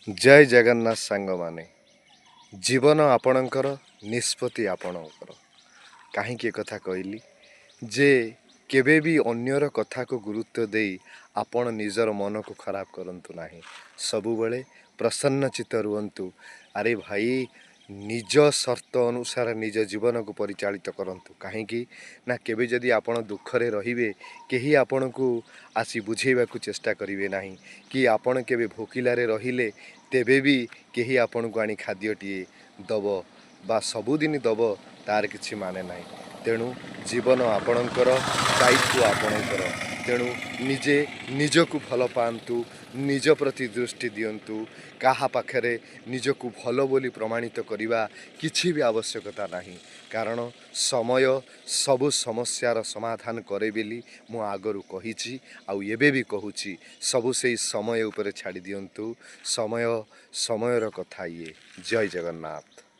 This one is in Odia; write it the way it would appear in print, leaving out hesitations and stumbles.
ଜୟ ଜଗନ୍ନାଥ ସାଙ୍ଗମାନେ। ଜୀବନ ଆପଣଙ୍କର, ନିଷ୍ପତ୍ତି ଆପଣଙ୍କର। କାହିଁକି ଏକଥା କହିଲି ଯେ କେବେ ବି ଅନ୍ୟର କଥାକୁ ଗୁରୁତ୍ୱ ଦେଇ ଆପଣ ନିଜର ମନକୁ ଖରାପ କରନ୍ତୁ ନାହିଁ। ସବୁବେଳେ ପ୍ରସନ୍ନ ଚିତ୍ତ ରୁହନ୍ତୁ। ଆରେ ଭାଇ, ନିଜ ସର୍ତ୍ତ ଅନୁସାରେ ନିଜ ଜୀବନକୁ ପରିଚାଳିତ କରନ୍ତୁ। କାହିଁକି ନା କେବେ ଯଦି ଆପଣ ଦୁଃଖରେ ରହିବେ, କେହି ଆପଣଙ୍କୁ ଆସି ବୁଝେଇବାକୁ ଚେଷ୍ଟା କରିବେ ନାହିଁ କି ଆପଣ କେବେ ଭୋକିଲାରେ ରହିଲେ ତେବେ ବି କେହି ଆପଣଙ୍କୁ ଆଣି ଖାଦ୍ୟଟିଏ ଦେବ ବା ସବୁଦିନ ଦେବ, ତାର କିଛି ମାନେ ନାହିଁ। ତେଣୁ ଜୀବନ ଆପଣଙ୍କର, ଦାୟିତ୍ୱ ଆପଣଙ୍କର। ତେଣୁ ନିଜେ ନିଜକୁ ଭଲ ପାଆନ୍ତୁ, ନିଜ ପ୍ରତି ଦୃଷ୍ଟି ଦିଅନ୍ତୁ। କାହା ପାଖରେ ନିଜକୁ ଭଲ ବୋଲି ପ୍ରମାଣିତ କରିବା କିଛି ବି ଆବଶ୍ୟକତା ନାହିଁ, କାରଣ ସମୟ ସବୁ ସମସ୍ୟାର ସମାଧାନ କରେ ବୋଲି ମୁଁ ଆଗରୁ କହିଛି ଆଉ ଏବେ ବି କହୁଛି। ସବୁ ସେଇ ସମୟ ଉପରେ ଛାଡ଼ି ଦିଅନ୍ତୁ। ସମୟ ସମୟର କଥା ଇଏ। ଜୟ ଜଗନ୍ନାଥ।